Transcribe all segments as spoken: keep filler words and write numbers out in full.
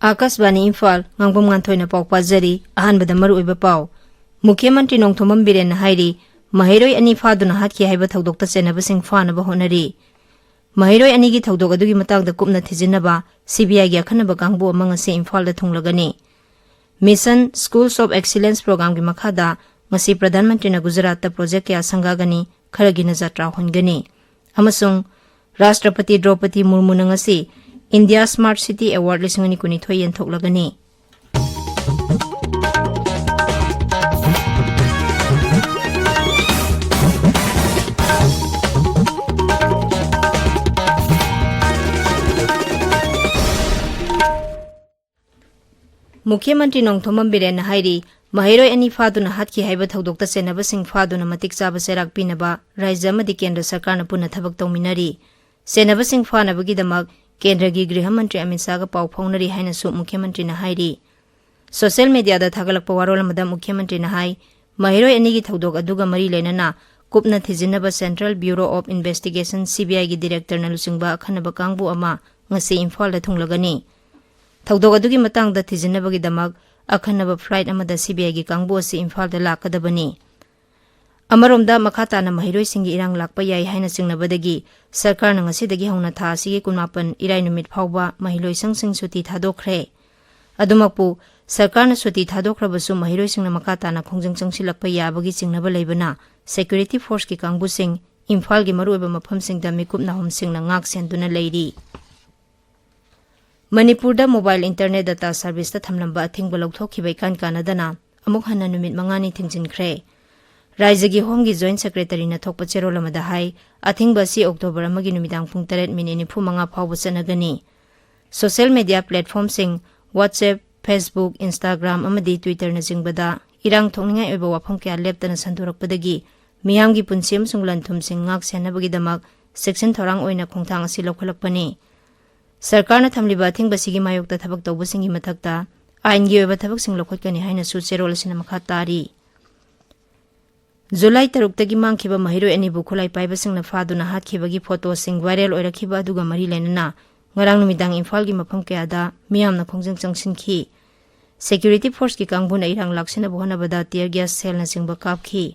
ꯑꯥꯀꯥꯁꯕꯥꯅꯤ ꯏꯝꯐꯥꯜ, ꯉꯥꯡꯕꯝ ꯉꯥꯟꯊꯣꯏꯅ ꯄꯥꯎ ꯄꯥꯖꯔꯤ꯫ ꯑꯍꯥꯟꯕꯗ ꯃꯔꯨꯑꯣꯏꯕ ꯄꯥꯎ꯫ ꯃꯨꯈ꯭ꯌ ꯃꯟꯇ꯭ꯔꯤ ꯅꯣꯡꯊꯣꯝꯕꯝ ꯕꯤꯔꯦꯟꯅ ꯍꯥꯏꯔꯤ, ꯃꯍꯩꯔꯣꯏ ꯑꯅꯤ ꯐꯥꯗꯨꯅ ꯍꯥꯠꯈꯤ ꯍꯥꯏꯕ ꯊꯧꯗꯣꯛꯇ ꯆꯦꯟꯅꯕꯁꯤꯡ ꯐꯥꯅꯕ ꯍꯣꯠꯅꯔꯤ꯫ ꯃꯍꯩꯔꯣꯏ ꯑꯅꯤꯒꯤ ꯊꯧꯗꯣꯛ ꯑꯗꯨꯒꯤ ꯃꯇꯥꯡꯗ ꯀꯨꯞꯅ ꯊꯤꯖꯤꯟꯅꯕ ꯁꯤ ꯕꯤ ꯑꯥꯏꯒꯤ ꯑꯈꯟꯅꯕ ꯀꯥꯡꯕꯨ ꯑꯃ ꯉꯁꯤ ꯏꯝꯐꯥꯜꯗ ꯊꯨꯡꯂꯒꯅꯤ꯫ Mission Schools of Excellence programꯒꯤ ꯃꯈꯥꯗ ꯉꯁꯤ ꯄ꯭ꯔꯙꯥꯟ ꯃꯟꯇ꯭ꯔꯤꯅ ꯒꯨꯖꯔꯥꯠꯇ ꯄ꯭ꯔꯣꯖꯦꯛ ꯀꯌꯥ ꯁꯪꯒꯥꯒꯅꯤ, ꯈꯔꯒꯤꯅ ꯖꯇ꯭ꯔꯥ ꯍꯣꯟꯒꯅꯤ꯫ ꯑꯃꯁꯨꯡ ꯔꯥꯁꯇ꯭ꯔꯄꯇꯤ ꯗ꯭ꯔꯧꯄꯗꯤ ꯃꯨꯔꯃꯨꯅ ꯉꯁꯤ ꯏꯟꯗꯤꯌꯥ ꯁ꯭ꯃꯥꯔꯠ ꯁꯤꯇꯤ ꯑꯦꯋꯥꯔꯗ ꯂꯤꯁꯤꯡ ꯑꯅꯤ ꯀꯨꯟꯅꯤꯊꯣꯏ ꯌꯦꯟꯊꯣꯛꯂꯒꯅꯤ꯫ ꯃꯨꯈ꯭ꯌ ꯃꯟꯇ꯭ꯔꯤ ꯅꯣꯡꯊꯣꯝꯕꯝ ꯕꯤꯔꯦꯟꯅ ꯍꯥꯏꯔꯤ, ꯃꯍꯩꯔꯣꯏ ꯑꯅꯤ ꯐꯥꯗꯨꯅ ꯍꯥꯠꯈꯤ ꯍꯥꯏꯕ ꯊꯧꯗꯣꯛꯇ ꯆꯦꯟꯅꯕꯁꯤꯡ ꯐꯥꯗꯨꯅ ꯃꯇꯤꯛ ꯆꯥꯕ ꯆꯩꯔꯥꯛ ꯄꯤꯅꯕ ꯔꯥꯖ꯭ꯌ ꯑꯃꯗꯤ ꯀꯦꯟꯗ꯭ꯔ ꯁꯔꯀꯥꯔꯅ ꯄꯨꯟꯅ ꯊꯕꯛ ꯇꯧꯃꯤꯟꯅꯔꯤ꯫ ꯆꯦꯟꯅꯕꯁꯤꯡ ꯐꯥꯅꯕꯒꯤꯗꯃꯛ ꯀꯦꯟꯗ꯭ꯔꯒꯤ ꯒ꯭ꯔꯤꯍ ꯃꯟꯇ꯭ꯔꯤ ꯑꯃꯤꯠ ꯁꯥꯍꯒ ꯄꯥꯎ ꯐꯥꯎꯅꯔꯤ ꯍꯥꯏꯅꯁꯨ ꯃꯨꯈ꯭ꯌ ꯃꯟꯇ꯭ꯔꯤꯅ ꯍꯥꯏꯔꯤ꯫ ꯁꯣꯁꯤꯌꯦꯜ ꯃꯤꯗꯤꯌꯥꯗ ꯊꯥꯒꯠꯂꯛꯄ ꯋꯥꯔꯣꯜ ꯑꯃꯗ ꯃꯨꯈ꯭ꯌ ꯃꯟꯇ꯭ꯔꯤꯅ ꯍꯥꯏ, ꯃꯍꯩꯔꯣꯏ ꯑꯅꯤꯒꯤ ꯊꯧꯗꯣꯛ ꯑꯗꯨꯒ ꯃꯔꯤ ꯂꯩꯅꯅ ꯀꯨꯞꯅ ꯊꯤꯖꯤꯟꯅꯕ Central Bureau of Investigation, C B ꯑꯥꯏꯒꯤ ꯗꯤꯔꯦꯛꯇꯔꯅ ꯂꯨꯆꯤꯡꯕ ꯑꯈꯟꯅꯕ ꯀꯥꯡꯕꯨ ꯑꯃ ꯉꯁꯤ ꯏꯝꯐꯥꯜꯗ ꯊꯨꯡꯂꯒꯅꯤ꯫ ꯊꯧꯗꯣꯛ ꯑꯗꯨꯒꯤ ꯃꯇꯥꯡꯗ ꯊꯤꯖꯤꯟꯅꯕꯒꯤꯗꯃꯛ ꯑꯈꯟꯅꯕ ꯐ꯭ꯂꯥꯏꯠ ꯑꯃꯗ ꯁꯤ ꯕꯤ ꯑꯥꯏꯒꯤ ꯀꯥꯡꯕꯨ ꯑꯁꯤ ꯏꯝꯐꯥꯜꯗ ꯂꯥꯛꯀꯗꯕꯅꯤ꯫ ꯑꯃꯔꯣꯝꯗ, ꯃꯈꯥ ꯇꯥꯅ ꯃꯍꯩꯔꯣꯏꯁꯤꯡꯒꯤ ꯏꯔꯥꯡ ꯂꯥꯛꯄ ꯌꯥꯏ ꯍꯥꯏꯅ ꯆꯤꯡꯅꯕꯗꯒꯤ ꯁꯔꯀꯥꯔꯅ ꯉꯁꯤꯗꯒꯤ ꯍꯧꯅ ꯊꯥ ꯑꯁꯤꯒꯤ ꯀꯨꯟꯃꯥꯄꯟ ꯏꯔꯥꯏ ꯅꯨꯃꯤꯠ ꯐꯥꯎꯕ ꯃꯍꯩꯂꯣꯏ ꯁꯪꯁꯤꯡ ꯁꯨꯇꯤ ꯊꯥꯗꯣꯛꯈ꯭ꯔꯦ꯫ ꯑꯗꯨꯃꯛꯄꯨ, ꯁꯔꯀꯥꯔꯅ ꯁꯨꯇꯤ ꯊꯥꯗꯣꯛꯈ꯭ꯔꯕꯁꯨ ꯃꯍꯩꯔꯣꯏꯁꯤꯡꯅ ꯃꯈꯥ ꯇꯥꯅ ꯈꯣꯡꯖꯪ ꯆꯪꯁꯤꯜꯂꯛꯄ ꯌꯥꯕꯒꯤ ꯆꯤꯡꯅꯕ ꯂꯩꯕꯅ security forceꯀꯤ ꯀꯥꯡꯕꯨꯁꯤꯡ ꯏꯝꯐꯥꯜꯒꯤ ꯃꯔꯨꯑꯣꯏꯕ ꯃꯐꯝꯁꯤꯡꯗ ꯃꯤꯀꯨꯞ ꯅꯥꯍꯨꯝꯁꯤꯡꯅ ꯉꯥꯛ ꯁꯦꯟꯗꯨꯅ ꯂꯩꯔꯤ꯫ ꯃꯅꯤꯄꯨꯔꯗ mobile internet data serviceꯇ ꯊꯝꯂꯝꯕ ꯑꯊꯤꯡꯕ ꯂꯧꯊꯣꯛꯈꯤꯕ ꯏꯀꯥꯟ ꯀꯥꯟꯅꯗꯅ ꯑꯃꯨꯛ ꯍꯟꯅ ꯅꯨꯃꯤꯠ ꯃꯉꯥꯅꯤ ꯊꯤꯡꯖꯤꯟꯈ꯭ꯔꯦ꯫ ꯔꯥꯏꯖ꯭ꯌꯒꯤ ꯍꯣꯝꯒꯤ ꯖꯣꯏꯟꯠ ꯁꯦꯀ꯭ꯔꯦꯇꯔꯤꯅ ꯊꯣꯛꯄ ꯆꯦꯔꯣꯜ ꯑꯃꯗ ꯍꯥꯏ, ꯑꯊꯤꯡꯕ ꯑꯁꯤ ꯑꯣꯛꯇꯣꯕꯔ ꯑꯃꯒꯤ ꯅꯨꯃꯤꯗꯥꯡ ꯄꯨꯡ ꯇꯔꯦꯠ ꯃꯤꯅꯤꯠ ꯅꯤꯐꯨ ꯃꯉꯥ ꯐꯥꯎꯕ ꯆꯠꯅꯒꯅꯤ꯫ ꯁꯣꯁꯤꯌꯦꯜ ꯃꯤꯗꯤꯌꯥ ꯄ꯭ꯂꯦꯠꯐꯣꯔꯝꯁꯤꯡ, WhatsApp, Facebook, Instagram ꯑꯃꯗꯤ Twitterꯅꯆꯤꯡꯕꯗ ꯏꯔꯥꯡ ꯊꯣꯛꯅꯤꯡꯉꯥꯏ ꯑꯣꯏꯕ ꯋꯥꯐꯝ ꯀꯌꯥ ꯂꯦꯞꯇꯅ ꯁꯟꯗꯣꯔꯛꯄꯗꯒꯤ ꯃꯤꯌꯥꯝꯒꯤ ꯄꯨꯟꯁꯤ ꯑꯃꯁꯨꯡ ꯂꯟ ꯊꯨꯝꯁꯤꯡ ꯉꯥꯛ ꯁꯦꯟꯅꯕꯒꯤꯗꯃꯛ ꯆꯦꯛꯁꯤꯟ ꯊꯧꯔꯥꯡ ꯑꯣꯏꯅ ꯈꯣꯡꯊꯥꯡ ꯑꯁꯤ ꯂꯧꯈꯠꯂꯛꯄꯅꯤ꯫ ꯁꯔꯀꯥꯔꯅ ꯊꯝꯂꯤꯕ ꯑꯊꯤꯡꯕꯁꯤꯒꯤ ꯃꯥꯌꯣꯛꯇ ꯊꯕꯛ ꯇꯧꯕꯁꯤꯡꯒꯤ ꯃꯊꯛꯇ ꯑꯥꯏꯟꯒꯤ ꯑꯣꯏꯕ ꯊꯕꯛꯁꯤꯡ ꯂꯧꯈꯠꯀꯅꯤ ꯍꯥꯏꯅꯁꯨ ꯆꯦꯔꯣꯜ ꯑꯁꯤꯅ ꯃꯈꯥ ꯇꯥꯔꯤ꯫ ꯖꯨꯂꯥꯏ ꯇꯔꯨꯛꯇꯒꯤ ꯃꯥꯡꯈꯤꯕ ꯃꯍꯩꯔꯣꯏ ꯑꯅꯤꯕꯨ ꯈꯨꯠꯂꯥꯏ ꯄꯥꯏꯕꯁꯤꯡꯅ ꯐꯥꯗꯨꯅ ꯍꯥꯠꯈꯤꯕꯒꯤ ꯐꯣꯇꯣꯁꯤꯡ ꯚꯥꯏꯔꯦꯜ ꯑꯣꯏꯔꯛꯈꯤꯕ ꯑꯗꯨꯒ ꯃꯔꯤ ꯂꯩꯅꯅ ꯉꯔꯥꯡ ꯅꯨꯃꯤꯗꯥꯡ ꯏꯝꯐꯥꯜꯒꯤ ꯃꯐꯝ ꯀꯌꯥꯗ ꯃꯤꯌꯥꯝꯅ ꯈꯣꯡꯖꯪ ꯆꯪꯁꯤꯟꯈꯤ꯫ Security forceꯀꯤ ꯀꯥꯡꯕꯨꯅ ꯏꯔꯥꯡ ꯂꯥꯛꯁꯤꯟꯅꯕ ꯍꯣꯠꯅꯕꯗ tear gas shellꯅꯆꯤꯡꯕ ꯀꯥꯞꯈꯤ꯫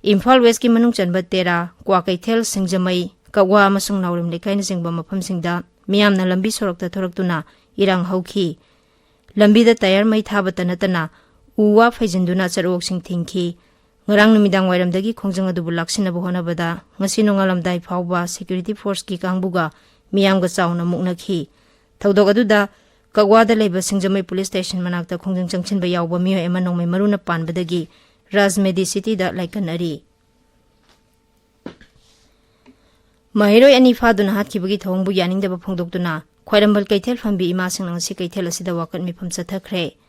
ꯏꯝꯐꯥꯜ Westꯀꯤ ꯃꯅꯨꯡ ꯆꯟꯕ ꯇꯦꯔꯥ, ꯀ꯭ꯋꯥꯀꯩꯊꯦꯜ, ꯁꯤꯡꯖꯃꯩ, ꯀꯛꯋꯥ ꯑꯃꯁꯨꯡ ꯅꯥꯎꯔꯦꯝ ꯂꯩꯀꯥꯏꯅꯆꯤꯡꯕ ꯃꯐꯝꯁꯤꯡꯗ ꯃꯤꯌꯥꯝꯅ ꯂꯝꯕꯤ ꯁꯣꯔꯣꯛꯇ ꯊꯣꯔꯛꯇꯨꯅ ꯏꯔꯥꯡ ꯍꯧꯈꯤ꯫ ꯂꯝꯕꯤꯗ tyre ꯃꯩ ꯊꯥꯕꯇ ꯅꯠꯇꯅ ꯎ ꯋꯥ ꯐꯩꯖꯤꯟꯗꯨꯅ ꯆꯠꯑꯣꯛꯁꯤꯡ ꯊꯤꯡꯈꯤ꯫ ꯉꯔꯥꯡ ꯅꯨꯃꯤꯗꯥꯡ ꯋꯥꯏꯔꯝꯗꯒꯤ ꯈꯣꯡꯖꯪ ꯑꯗꯨꯕꯨ ꯂꯥꯛꯁꯤꯟꯅꯕ ꯍꯣꯠꯅꯕꯗ ꯉꯁꯤ ꯅꯣꯡꯉꯥꯜꯂꯝꯗꯥꯏ ꯐꯥꯎꯕ security forceꯀꯤ ꯀꯥꯡꯕꯨꯒ ꯃꯤꯌꯥꯝꯒ ꯆꯥꯎꯅ ꯃꯨꯛꯅꯈꯤ꯫ ꯊꯧꯗꯣꯛ ꯑꯗꯨꯗ ꯀꯛꯋꯥꯗ ꯂꯩꯕ ꯁꯤꯡꯖꯃꯩ police station ꯃꯅꯥꯛꯇ ꯈꯣꯡꯖꯪ ꯆꯪꯁꯤꯟꯕ ꯌꯥꯎꯕ ꯃꯤꯑꯣꯏ ꯑꯃ ꯅꯣꯡꯃꯩ ꯃꯔꯨꯅ ꯄꯥꯟꯕꯗꯒꯤ ꯔꯥꯖꯃꯦꯗꯤ cityꯗ ꯂꯥꯏꯀꯠꯅꯔꯤ꯫ ꯃꯍꯩꯔꯣꯏ ꯑꯅꯤ ꯐꯥꯗꯨꯅ ꯍꯥꯠꯈꯤꯕꯒꯤ ꯊꯧꯑꯣꯡꯕꯨ ꯌꯥꯅꯤꯡꯗꯕ ꯐꯣꯡꯗꯣꯛꯇꯨꯅ ꯈ꯭ꯋꯥꯏꯔꯝꯕꯟ ꯀꯩꯊꯦꯜ ꯐꯝꯕꯤ ꯏꯃꯥꯁꯤꯡꯅ ꯉꯁꯤ ꯀꯩꯊꯦꯜ ꯑꯁꯤꯗ ꯋꯥꯀꯠ ꯃꯤꯐꯝ ꯆꯠꯊꯈ꯭ꯔꯦ꯫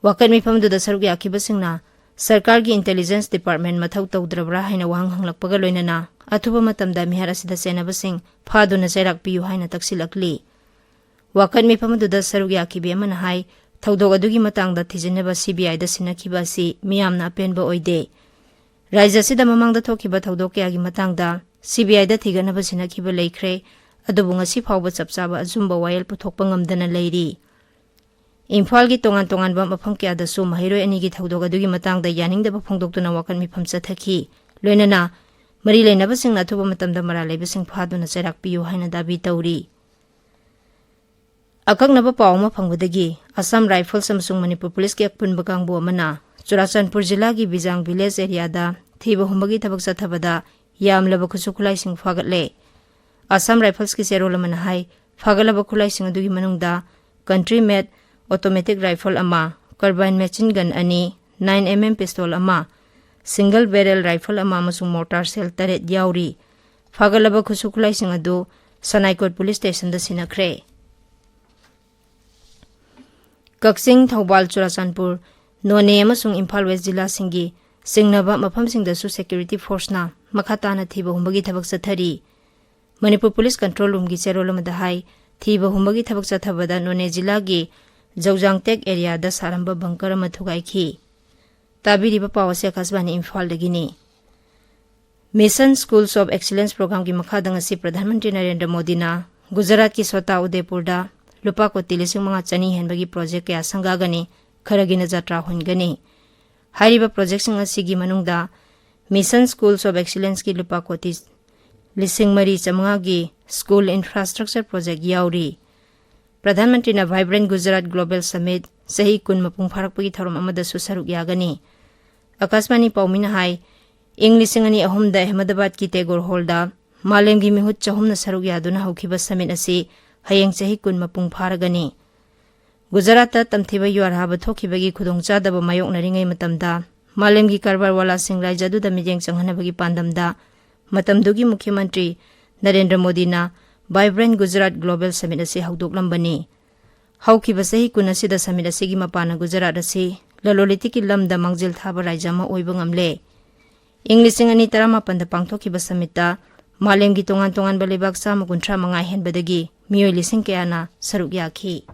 ꯋꯥꯀꯠ ꯃꯤꯐꯝꯗꯨꯗ ꯁꯔꯨꯛ ꯌꯥꯈꯤꯕꯁꯤꯡꯅ ꯁꯔꯀꯥꯔꯒꯤ intelligence department ꯃꯊꯧ ꯇꯧꯗ꯭ꯔꯕ꯭ꯔꯥ ꯍꯥꯏꯅ ꯋꯥꯍꯪ ꯍꯪꯂꯛꯄꯒ ꯂꯣꯏꯅꯅ ꯑꯊꯨꯕ ꯃꯇꯝꯗ ꯃꯤꯍꯥꯠ ꯑꯁꯤꯗ ꯆꯦꯟꯅꯕꯁꯤꯡ ꯐꯥꯗꯨꯅ ꯆꯩꯔꯥꯛ ꯄꯤꯌꯨ ꯍꯥꯏꯅ ꯇꯛꯁꯤꯜꯂꯛꯂꯤ꯫ ꯋꯥꯀꯠ ꯃꯤꯐꯝ ꯑꯗꯨꯗ ꯁꯔꯨꯛ ꯌꯥꯈꯤꯕꯤ ꯑꯃꯅ ꯍꯥꯏ, ꯊꯧꯗꯣꯛ ꯑꯗꯨꯒꯤ ꯃꯇꯥꯡꯗ ꯊꯤꯖꯤꯟꯅꯕ CBIꯗ ꯁꯤꯟꯅꯈꯤꯕ ꯑꯁꯤ ꯃꯤꯌꯥꯝꯅ ꯑꯄꯦꯟꯕ ꯑꯣꯏꯗꯦ꯫ ꯔꯥꯖ꯭ꯌ ꯑꯁꯤꯗ ꯃꯃꯥꯡꯗ ꯊꯣꯛꯈꯤꯕ ꯊꯧꯗꯣꯛ ꯀꯌꯥꯒꯤ ꯃꯇꯥꯡꯗ CBIꯗ ꯊꯤꯒꯠꯅꯕ ꯁꯤꯟꯅꯈꯤꯕ ꯂꯩꯈ꯭ꯔꯦ, ꯑꯗꯨꯕꯨ ꯉꯁꯤ ꯐꯥꯎꯕ ꯆꯞ ꯆꯥꯕ ꯑꯆꯨꯝꯕ ꯋꯥꯌꯦꯜ ꯄꯨꯊꯣꯛꯄ ꯉꯝꯗꯅ ꯂꯩꯔꯤ꯫ ꯏꯝꯐꯥꯜꯒꯤ ꯇꯣꯉꯥꯟ ꯇꯣꯉꯥꯟꯕ ꯃꯐꯝ ꯀꯌꯥꯗꯁꯨ ꯃꯍꯩꯔꯣꯏ ꯑꯅꯤꯒꯤ ꯊꯧꯗꯣꯛ ꯑꯗꯨꯒꯤ ꯃꯇꯥꯡꯗ ꯌꯥꯅꯤꯡꯗꯕ ꯐꯣꯡꯗꯣꯛꯇꯨꯅ ꯋꯥꯀꯠ ꯃꯤꯐꯝ ꯆꯠꯊꯈꯤ꯫ ꯂꯣꯏꯅꯅ ꯃꯔꯤ ꯂꯩꯅꯕꯁꯤꯡꯅ ꯑꯊꯨꯕ ꯃꯇꯝꯗ ꯃꯔꯥꯜ ꯂꯩꯕꯁꯤꯡ ꯐꯥꯗꯨꯅ ꯆꯩꯔꯥꯛ ꯄꯤꯌꯨ ꯍꯥꯏꯅ ꯗꯥꯕꯤ ꯇꯧꯔꯤ꯫ ꯑꯀꯛꯅꯕ ꯄꯥꯎ ꯑꯃ ꯐꯪꯕꯗꯒꯤ ꯑꯁꯥꯝ ꯔꯥꯏꯐꯜꯁ ꯑꯃꯁꯨꯡ ꯃꯅꯤꯄꯨꯔ ꯄꯨꯂꯤꯁꯀꯤ ꯑꯄꯨꯟꯕ ꯀꯥꯡꯕꯨ ꯑꯃꯅ ꯆꯨꯔꯥꯆꯥꯟꯄꯨꯔ ꯖꯤꯂꯥꯒꯤ ꯕꯤꯖꯥꯡ village areaꯗ ꯊꯤꯕ ꯍꯨꯝꯕꯒꯤ ꯊꯕꯛ ꯆꯠꯊꯕꯗ ꯌꯥꯝꯂꯕ ꯈꯨꯠꯁꯨ ꯈꯨꯠꯂꯥꯏꯁꯤꯡ ꯐꯥꯒꯠꯂꯦ꯫ ꯑꯁꯥꯝ ꯔꯥꯏꯐꯜꯁꯀꯤ ꯆꯦꯔꯣꯜ ꯑꯃꯅ ꯍꯥꯏ, ꯐꯥꯒꯠꯂꯕ ꯈꯨꯠꯂꯥꯏꯁꯤꯡ ꯑꯗꯨꯒꯤ ꯃꯅꯨꯡꯗ country made automatic rifle ꯑꯃ, carbine machine gun ꯑꯅꯤ, nine MM pistol ꯑꯃ, single barrel rifle ꯑꯃ ꯑꯃꯁꯨꯡ mortar shell ꯇꯔꯦꯠ ꯌꯥꯎꯔꯤ꯫ ꯐꯥꯒꯠꯂꯕ ꯈꯨꯠꯁꯨ ꯈꯨꯠꯂꯥꯏꯁꯤꯡ ꯑꯗꯨ ꯁꯅꯥꯏꯀꯣꯠ police stationꯗ ꯁꯤꯟꯅꯈ꯭ꯔꯦ꯫ ꯀꯛꯆꯤꯡ, ꯊꯧꯕꯥꯜ, ꯆꯨꯔꯥꯆꯥꯟꯄꯨꯔ, ꯅꯣꯅꯦ ꯑꯃꯁꯨꯡ ꯏꯝꯐꯥꯜ West ꯖꯤꯂꯥꯁꯤꯡꯒꯤ ꯆꯤꯡꯅꯕ ꯃꯐꯝꯁꯤꯡꯗꯁꯨ security forceꯅ ꯃꯈꯥ ꯇꯥꯅ ꯊꯤꯕ ꯍꯨꯝꯕꯒꯤ ꯊꯕꯛ ꯆꯠꯊꯔꯤ꯫ ꯃꯅꯤꯄꯨꯔ police control roomꯒꯤ ꯆꯦꯔꯣꯜ ꯑꯃꯗ ꯍꯥꯏ, ꯊꯤꯕ ꯍꯨꯝꯕꯒꯤ ꯊꯕꯛ ꯆꯠꯊꯕꯗ ꯅꯣꯅꯦ ꯖꯤꯂꯥꯒꯤ ꯖꯧꯖꯥꯡꯇꯦꯛ areaꯗ ꯁꯥꯔꯝꯕ bunker ꯑꯃ ꯊꯨꯒꯥꯏꯈꯤ꯫ ꯇꯥꯕꯤꯔꯤꯕ ꯄꯥꯎ ꯑꯁꯤ ꯑꯀꯥꯁꯕꯥꯅꯤ ꯏꯝꯐꯥꯜꯗꯒꯤꯅꯤ꯫ Mission Schools of Excellence programꯒꯤ ꯃꯈꯥꯗ ꯉꯁꯤ ꯄ꯭ꯔꯙꯥꯟ ꯃꯟꯇ꯭ꯔꯤ ꯅꯔꯦꯟꯗ꯭ꯔ ꯃꯣꯗꯤꯅ ꯒꯨꯖꯔꯥꯠꯀꯤ ꯁꯣꯇꯥ ꯎꯗꯦꯄꯨꯔꯗ ꯂꯨꯄꯥ ꯀꯣꯇꯤ ꯂꯤꯁꯤꯡ ꯃꯉꯥ ꯆꯅꯤ ꯍꯦꯟꯕꯒꯤ ꯄ꯭ꯔꯣꯖꯦꯛ ꯀꯌꯥ ꯁꯪꯒꯥꯒꯅꯤ, ꯈꯔꯒꯤꯅ ꯖꯇ꯭ꯔꯥ ꯍꯨꯟꯒꯅꯤ꯫ ꯍꯥꯏꯔꯤꯕ ꯄ꯭ꯔꯣꯖꯦꯛꯁꯤꯡ ꯑꯁꯤꯒꯤ ꯃꯅꯨꯡꯗ Mission Schools of Excellenceꯀꯤ ꯂꯨꯄꯥ ꯀꯣꯇꯤ ꯂꯤꯁꯤꯡ ꯃꯔꯤ ꯆꯥꯃꯉꯥꯒꯤ ꯁ꯭ꯀꯨꯜ ꯏꯟꯐ꯭ꯔꯥꯁ꯭ꯇ꯭ꯔꯛꯆꯔ ꯄ꯭ꯔꯣꯖꯦꯛ ꯌꯥꯎꯔꯤ꯫ ꯄ꯭ꯔꯙꯥꯟ ꯃꯟꯇ꯭ꯔꯤꯅ Vibrant Gujarat Global Summit ꯆꯍꯤ ꯀꯨꯟ ꯃꯄꯨꯡ ꯐꯥꯔꯛꯄꯒꯤ ꯊꯧꯔꯝ ꯑꯃꯗꯁꯨ ꯁꯔꯨꯛ ꯌꯥꯒꯅꯤ꯫ ꯑꯀꯥꯁꯕꯥꯅꯤ ꯄꯥꯎꯃꯤꯅ ꯍꯥꯏ, ꯏꯪ ꯂꯤꯁꯤꯡ ꯑꯅꯤ ꯑꯍꯨꯝꯗ ꯑꯍꯃꯗꯥꯕꯥꯗꯀꯤ ꯇꯦꯒꯣꯔ ꯍꯣꯜꯗ ꯃꯥꯂꯦꯝꯒꯤ ꯃꯤꯍꯨꯠ ꯆꯍꯨꯝꯅ ꯁꯔꯨꯛ ꯌꯥꯗꯨꯅ ꯍꯧꯈꯤꯕ summit ꯑꯁꯤ ꯍꯌꯦꯡ ꯆꯍꯤ ꯀꯨꯟ ꯃꯄꯨꯡ ꯐꯥꯔꯒꯅꯤ꯫ ꯒꯨꯖꯔꯥꯠꯇ ꯇꯝꯊꯤꯕ ꯌꯨꯍꯥꯔ ꯍꯥꯕ ꯊꯣꯛꯈꯤꯕꯒꯤ ꯈꯨꯗꯣꯡꯆꯥꯗꯕ ꯃꯥꯌꯣꯛꯅꯔꯤꯉꯩ ꯃꯇꯝꯗ ꯃꯥꯂꯦꯝꯒꯤ ꯀꯔꯕꯥꯔ ꯋꯥꯂꯥꯁꯤꯡ ꯔꯥꯖ꯭ꯌ ꯑꯗꯨꯗ ꯃꯤꯠꯌꯦꯡ ꯆꯪꯍꯟꯅꯕꯒꯤ ꯄꯥꯟꯗꯝꯗ ꯃꯇꯝꯗꯨꯒꯤ ꯃꯨꯈ꯭ꯌ ꯃꯟꯇ꯭ꯔꯤ ꯅꯔꯦꯟꯗ꯭ꯔ ꯃꯣꯗꯤꯅ Vibrant Gujarat Global Summit ꯑꯁꯤ ꯍꯧꯗꯣꯛꯂꯝꯕꯅꯤ꯫ ꯍꯧꯈꯤꯕ ꯆꯍꯤ ꯀꯨꯟ ꯑꯁꯤꯗ summit ꯑꯁꯤꯒꯤ ꯃꯄꯥꯟꯅ ꯒꯨꯖꯔꯥꯠ ꯑꯁꯤ ꯂꯂꯣꯟ ꯏꯇꯤꯛꯀꯤ ꯂꯝꯗ ꯃꯥꯡꯖꯤꯜ ꯊꯥꯕ ꯔꯥꯖ꯭ꯌ ꯑꯃ ꯑꯣꯏꯕ ꯉꯝꯂꯦ꯫ ꯏꯪ ꯂꯤꯁꯤꯡ ꯑꯅꯤ ꯇꯔꯥꯃꯥꯄꯟꯗ ꯄꯥꯡꯊꯣꯛꯈꯤꯕ summitꯇ ꯃꯥꯂꯦꯝꯒꯤ ꯇꯣꯉꯥꯟ ꯇꯣꯉꯥꯟꯕ ꯂꯩꯕꯥꯛ ꯆꯥꯝꯃ ꯀꯨꯟꯊ꯭ꯔꯥ ꯃꯉꯥ ꯍꯦꯟꯕꯗꯒꯤ ꯃꯤꯑꯣꯏ ꯂꯤꯁꯤꯡ ꯀꯌꯥꯅ ꯁꯔꯨꯛ ꯌꯥꯈꯤ꯫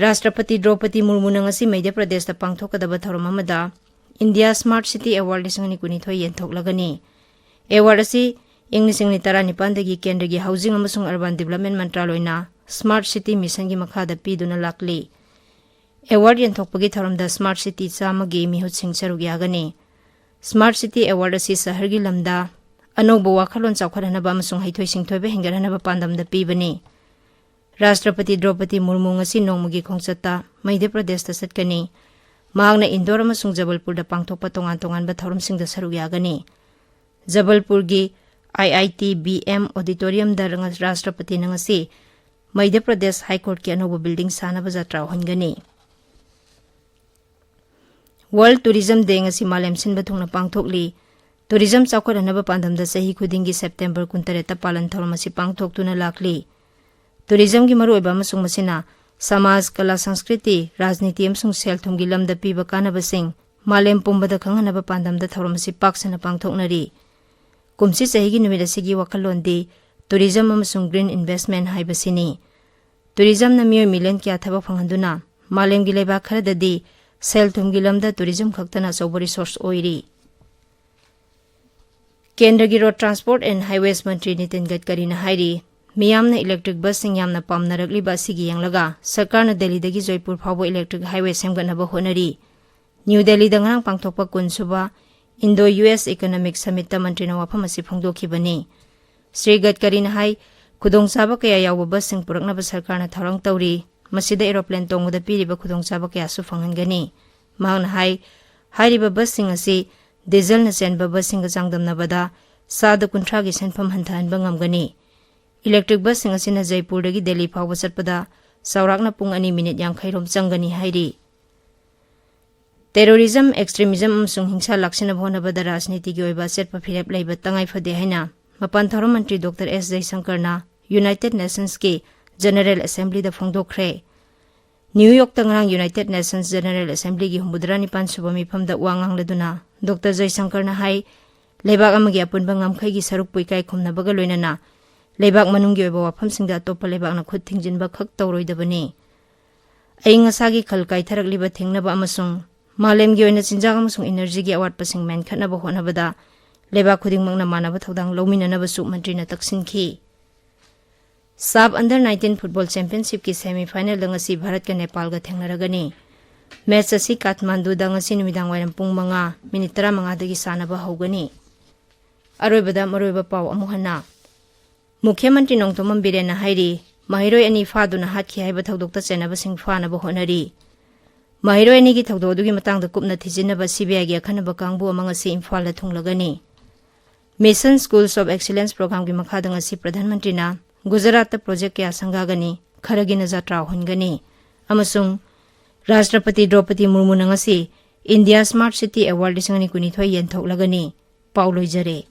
ꯔꯥꯁꯇ꯭ꯔꯄꯇꯤ ꯗ꯭ꯔꯧꯄꯗꯤ ꯃꯨꯔꯃꯨꯅ ꯉꯁꯤ ꯃꯙ꯭ꯌ ꯄ꯭ꯔꯗꯦꯁꯇ ꯄꯥꯡꯊꯣꯛꯀꯗꯕ ꯊꯧꯔꯝ ꯑꯃꯗ India Smart City Award ꯂꯤꯁꯤꯡ ꯑꯅꯤ ꯀꯨꯟꯅꯤꯊꯣꯏ ꯌꯦꯟꯊꯣꯛꯂꯒꯅꯤ꯫ Award ꯑꯁꯤ ꯏꯪ ꯂꯤꯁꯤꯡ ꯑꯅꯤ ꯇꯔꯥꯅꯤꯄꯥꯟꯗꯒꯤ ꯀꯦꯟꯗ꯭ꯔꯒꯤ Housing ꯑꯃꯁꯨꯡ Urban Development ꯃꯟꯇ꯭ꯔꯥꯂꯣꯏꯅ Smart City Missionꯒꯤ ꯃꯈꯥꯗ ꯄꯤꯗꯨꯅ ꯂꯥꯛꯂꯤ꯫ Award ꯌꯦꯟꯊꯣꯛꯄꯒꯤ ꯊꯧꯔꯝꯗ Smart City ꯆꯥꯝꯃꯒꯤ ꯃꯤꯍꯨꯠꯁꯤꯡ ꯁꯔꯨꯛ ꯌꯥꯒꯅꯤ꯫ Smart City Award ꯑꯁꯤ ꯁꯍꯔꯒꯤ ꯂꯝꯗ ꯑꯅꯧꯕ ꯋꯥꯈꯜꯂꯣꯟ ꯆꯥꯎꯈꯠꯍꯟꯅꯕ ꯑꯃꯁꯨꯡ ꯍꯩꯊꯣꯏ ꯁꯤꯡꯊꯣꯏꯕ ꯍꯦꯟꯒꯠꯍꯟꯅꯕ ꯄꯥꯟꯗꯝꯗ ꯄꯤꯕꯅꯤ꯫ ꯔꯥꯁꯇ꯭ꯔꯄꯇꯤ ꯗ꯭ꯔꯧꯄꯗꯤ ꯃꯨꯔꯃꯨ ꯉꯁꯤ ꯅꯣꯡꯃꯒꯤ ꯈꯣꯡꯆꯠꯇ ꯃꯙ꯭ꯌ ꯄ꯭ꯔꯗꯦꯁꯇ ꯆꯠꯀꯅꯤ꯫ ꯃꯍꯥꯛꯅ ꯏꯟꯗꯣꯔ ꯑꯃꯁꯨꯡ ꯖꯕꯜꯄꯨꯔꯗ ꯄꯥꯡꯊꯣꯛꯄ ꯇꯣꯉꯥꯟ ꯇꯣꯉꯥꯟꯕ ꯊꯧꯔꯝꯁꯤꯡꯗ ꯁꯔꯨꯛ ꯌꯥꯒꯅꯤ꯫ ꯖꯕꯜꯄꯨꯔꯒꯤ IITBM Auditoriumꯗ ꯔꯥꯁꯇ꯭ꯔꯄꯇꯤꯅ ꯉꯁꯤ ꯃꯙ꯭ꯌ ꯄ꯭ꯔꯗꯦꯁ High Courtꯀꯤ ꯑꯅꯧꯕ building ꯁꯥꯅꯕ ꯖꯇ꯭ꯔꯥ ꯍꯨꯟꯒꯅꯤ꯫ World Tourism Day ꯉꯁꯤ ꯃꯥꯂꯦꯝ ꯁꯤꯟꯕ ꯊꯨꯡꯅ ꯄꯥꯡꯊꯣꯛꯂꯤ꯫ Tourism ꯆꯥꯎꯈꯠꯍꯟꯅꯕ ꯄꯥꯟꯗꯝꯗ ꯆꯍꯤ ꯈꯨꯗꯤꯡꯒꯤ September ꯀꯨꯟꯇꯔꯦꯠꯇ ꯄꯥꯂꯟ ꯊꯧꯔꯝ ꯑꯁꯤ ꯄꯥꯡꯊꯣꯛꯇꯨꯅ ꯂꯥꯛꯂꯤ꯫ Tourismꯒꯤ ꯃꯔꯨꯑꯣꯏꯕ ꯑꯃꯁꯨꯡ ꯃꯁꯤꯅ ꯁꯃꯥꯖ, ꯀꯂꯥ, ꯁꯪꯁꯀ꯭ꯔꯤꯇꯤ, ꯔꯥꯖꯅꯤꯇꯤ ꯑꯃꯁꯨꯡ ꯁꯦꯜ-ꯊꯨꯝꯒꯤ ꯂꯝꯗ ꯄꯤꯕ ꯀꯥꯟꯅꯕꯁꯤꯡ ꯃꯥꯂꯦꯝ ꯄꯨꯝꯕꯗ ꯈꯪꯍꯟꯅꯕ ꯄꯥꯟꯗꯝꯗ ꯊꯧꯔꯝ ꯑꯁꯤ ꯄꯥꯛ ꯁꯟꯅ ꯄꯥꯡꯊꯣꯛꯅꯔꯤ꯫ ꯀꯨꯝꯁꯤ ꯆꯍꯤꯒꯤ ꯅꯨꯃꯤꯠ ꯑꯁꯤꯒꯤ ꯋꯥꯈꯜꯂꯣꯟꯗꯤ Tourism ꯑꯃꯁꯨꯡ Green Investment ꯍꯥꯏꯕꯁꯤꯅꯤ꯫ Tourismꯅ ꯃꯤꯑꯣꯏ million ꯀꯌꯥ ꯊꯕꯛ ꯐꯪꯍꯟꯗꯨꯅ ꯃꯥꯂꯦꯝꯒꯤ ꯂꯩꯕꯥꯛ ꯈꯔꯗꯗꯤ ꯁꯦꯜ-ꯊꯨꯝꯒꯤ ꯂꯝꯗ tourism ꯈꯛꯇꯅ ꯑꯆꯧꯕ resource ꯑꯣꯏꯔꯤ꯫ ꯀꯦꯟꯗ꯭ꯔꯒꯤ Road Transport and Highways ꯃꯟꯇ꯭ꯔꯤ ꯅꯤꯇꯤꯟ ꯒꯗꯀꯔꯤꯅ ꯍꯥꯏꯔꯤ, ꯃꯤꯌꯥꯝꯅ electric busꯁꯤꯡ ꯌꯥꯝꯅ ꯄꯥꯝꯅꯔꯛꯂꯤꯕ ꯑꯁꯤꯒꯤ ꯌꯦꯡꯂꯒ ꯁꯔꯀꯥꯔꯅ ꯗꯦꯜꯂꯤꯗꯒꯤ ꯖꯣꯏꯄꯨꯔ ꯐꯥꯎꯕ electric highway ꯁꯦꯝꯒꯠꯅꯕ ꯍꯣꯠꯅꯔꯤ꯫ ꯅ꯭ꯌꯨ ꯗꯦꯜꯂꯤꯗ ꯉꯔꯥꯡ ꯄꯥꯡꯊꯣꯛꯄ ꯀꯨꯟꯁꯨꯕ Indo-U S Economic Summitꯇ ꯃꯟꯇ꯭ꯔꯤꯅ ꯋꯥꯐꯝ ꯑꯁꯤ ꯐꯣꯡꯗꯣꯛꯈꯤꯕꯅꯤ꯫ ꯁ꯭ꯔꯤ ꯒꯗꯀꯔꯤꯅ ꯍꯥꯏ, ꯈꯨꯗꯣꯡꯆꯥꯕ ꯀꯌꯥ ꯌꯥꯎꯕ busꯁꯤꯡ ꯄꯨꯔꯛꯅꯕ ꯁꯔꯀꯥꯔꯅ ꯊꯧꯔꯥꯡ ꯇꯧꯔꯤ꯫ ꯃꯁꯤꯗ aeroplane ꯇꯣꯡꯕꯗ ꯄꯤꯔꯤꯕ ꯈꯨꯗꯣꯡꯆꯥꯕ ꯀꯌꯥꯁꯨ ꯐꯪꯍꯟꯒꯅꯤ꯫ ꯃꯍꯥꯛꯅ ꯍꯥꯏ, ꯍꯥꯏꯔꯤꯕ busꯁꯤꯡ ꯑꯁꯤ dieselꯅ ꯆꯦꯟꯕ busꯁꯤꯡꯒ ꯆꯥꯡꯗꯝꯅꯕꯗ ꯆꯥꯗ ꯀꯨꯟꯊ꯭ꯔꯥꯒꯤ ꯁꯦꯟꯐꯝ ꯍꯟꯊꯍꯟꯕ ꯉꯝꯒꯅꯤ꯫ Electric busꯁꯤꯡ ꯑꯁꯤꯅ ꯖꯩꯄꯨꯔꯗꯒꯤ ꯗꯦꯜꯂꯤ ꯐꯥꯎꯕ ꯆꯠꯄꯗ ꯆꯥꯎꯔꯥꯛꯅ ꯄꯨꯡ ꯑꯅꯤ ꯃꯤꯅꯤꯠ ꯌꯥꯡꯈꯩ ꯔꯣꯝ ꯆꯪꯒꯅꯤ ꯍꯥꯏꯔꯤ꯫ Terrorism, extremism ꯑꯃꯁꯨꯡ ꯍꯤꯡꯁꯥ ꯂꯥꯛꯁꯤꯟꯅꯕ ꯍꯣꯠꯅꯕꯗ ꯔꯥꯖꯅꯤꯇꯤꯒꯤ ꯑꯣꯏꯕ ꯑꯆꯦꯠꯄ ꯐꯤꯔꯦꯞ ꯂꯩꯕ ꯇꯉꯥꯏ ꯐꯗꯦ ꯍꯥꯏꯅ ꯃꯄꯥꯟ ꯊꯧꯔꯝ ꯃꯟꯇ꯭ꯔꯤ ꯗꯣꯛꯇꯔ ꯑꯦꯁ ꯖꯌꯁꯪꯀꯔꯅ United Nationsꯀꯤ General Assemblyꯗ ꯐꯣꯡꯗꯣꯛꯈ꯭ꯔꯦ꯫ ꯅ꯭ꯌꯨ ꯌꯣꯔꯛꯇ ꯉꯔꯥꯡ United Nations General Assemblyꯒꯤ ꯍꯨꯝꯐꯨꯇꯔꯥ ꯅꯤꯄꯥꯟ ꯁꯨꯕ ꯃꯤꯐꯝꯗ ꯋꯥ ꯉꯥꯡꯂꯗꯨꯅ ꯗꯣꯛꯇꯔ ꯖꯌꯁꯪꯀꯔꯅ ꯍꯥꯏ, ꯂꯩꯕꯥꯛ ꯑꯃꯒꯤ ꯑꯄꯨꯟꯕ ꯉꯝꯈꯩꯒꯤ ꯁꯔꯨꯛꯄꯨ ꯏꯀꯥꯏ ꯈꯨꯝꯅꯕꯒ ꯂꯣꯏꯅꯅ ꯂꯩꯕꯥꯛ ꯃꯅꯨꯡꯒꯤ ꯑꯣꯏꯕ ꯋꯥꯐꯝꯁꯤꯡꯗ ꯑꯇꯣꯞꯄ ꯂꯩꯕꯥꯛꯅ ꯈꯨꯠ ꯊꯤꯡꯖꯤꯟꯕ ꯈꯛ ꯇꯧꯔꯣꯏꯗꯕꯅꯤ꯫ ꯑꯏꯪ ꯑꯁꯥꯒꯤ ꯈꯜ ꯀꯥꯏꯊꯔꯛꯂꯤꯕ ꯊꯦꯡꯅꯕ ꯑꯃꯁꯨꯡ ꯃꯥꯂꯦꯝꯒꯤ ꯑꯣꯏꯅ ꯆꯤꯟꯖꯥꯛ ꯑꯃꯁꯨꯡ energyꯒꯤ ꯑꯋꯥꯠꯄꯁꯤꯡ ꯃꯦꯟꯈꯠꯅꯕ ꯍꯣꯠꯅꯕꯗ ꯂꯩꯕꯥꯛ ꯈꯨꯗꯤꯡꯃꯛꯅ ꯃꯥꯟꯅꯕ ꯊꯧꯗꯥꯡ ꯂꯧꯃꯤꯟꯅꯅꯕꯁꯨ ꯃꯟꯇ꯭ꯔꯤꯅ ꯇꯛꯁꯤꯟꯈꯤ꯫ SAFF Under nineteen Football Championshipꯀꯤ semi finalꯗ ꯉꯁꯤ ꯚꯥꯔꯠꯀ ꯅꯦꯄꯥꯜꯒ ꯊꯦꯡꯅꯔꯒꯅꯤ꯫ Match ꯑꯁꯤ ꯀꯥꯊꯃꯥꯟꯗꯨꯗ ꯉꯁꯤ ꯅꯨꯃꯤꯗꯥꯡ ꯋꯥꯏꯔꯝ ꯄꯨꯡ ꯃꯉꯥ ꯃꯤꯅꯤꯠ ꯇꯔꯥꯃꯉꯥꯗꯒꯤ ꯁꯥꯟꯅꯕ ꯍꯧꯒꯅꯤ꯫ ꯑꯔꯣꯏꯕꯗ ꯃꯔꯨꯑꯣꯏꯕ ꯄꯥꯎ ꯑꯃꯨꯛ ꯍꯟꯅ꯫ ꯃꯨꯈ꯭ꯌ ꯃꯟꯇ꯭ꯔꯤ ꯅꯣꯡꯊꯣꯝꯕꯝ ꯕꯤꯔꯦꯟꯅ ꯍꯥꯏꯔꯤ, ꯃꯍꯩꯔꯣꯏ ꯑꯅꯤ ꯐꯥꯗꯨꯅ ꯍꯥꯠꯈꯤ ꯍꯥꯏꯕ ꯊꯧꯗꯣꯛꯇ ꯆꯦꯟꯅꯕꯁꯤꯡ ꯐꯥꯅꯕ ꯍꯣꯠꯅꯔꯤ꯫ ꯃꯍꯩꯔꯣꯏ ꯑꯅꯤꯒꯤ ꯊꯧꯗꯣꯛ ꯑꯗꯨꯒꯤ ꯃꯇꯥꯡꯗ ꯀꯨꯞꯅ ꯊꯤꯖꯤꯟꯅꯕ CBIꯒꯤ ꯑꯈꯟꯅꯕ ꯀꯥꯡꯕꯨ ꯑꯃ ꯉꯁꯤ ꯏꯝꯐꯥꯜꯗ ꯊꯨꯡꯂꯒꯅꯤ꯫ Mission Schools of Excellence programꯒꯤ ꯃꯈꯥꯗ ꯉꯁꯤ ꯄ꯭ꯔꯙꯥꯟ ꯃꯟꯇ꯭ꯔꯤꯅ ꯒꯨꯖꯔꯥꯠꯇ project ꯀꯌꯥ ꯁꯪꯒꯥꯒꯅꯤ, ꯈꯔꯒꯤꯅ ꯖꯇ꯭ꯔꯥ ꯍꯨꯟꯒꯅꯤ ꯑꯃꯁꯨꯡ ꯔꯥꯁꯇ꯭ꯔꯄꯇꯤ ꯗ꯭ꯔꯧꯄꯗꯤ ꯃꯨꯔꯃꯨꯅ ꯉꯁꯤ India Smart City Award ꯂꯤꯁꯤꯡ ꯑꯅꯤ ꯀꯨꯟꯅꯤꯊꯣꯏ ꯌꯦꯟꯊꯣꯛꯂꯒꯅꯤ꯫ ꯄꯥꯎ ꯂꯣꯏꯖꯔꯦ꯫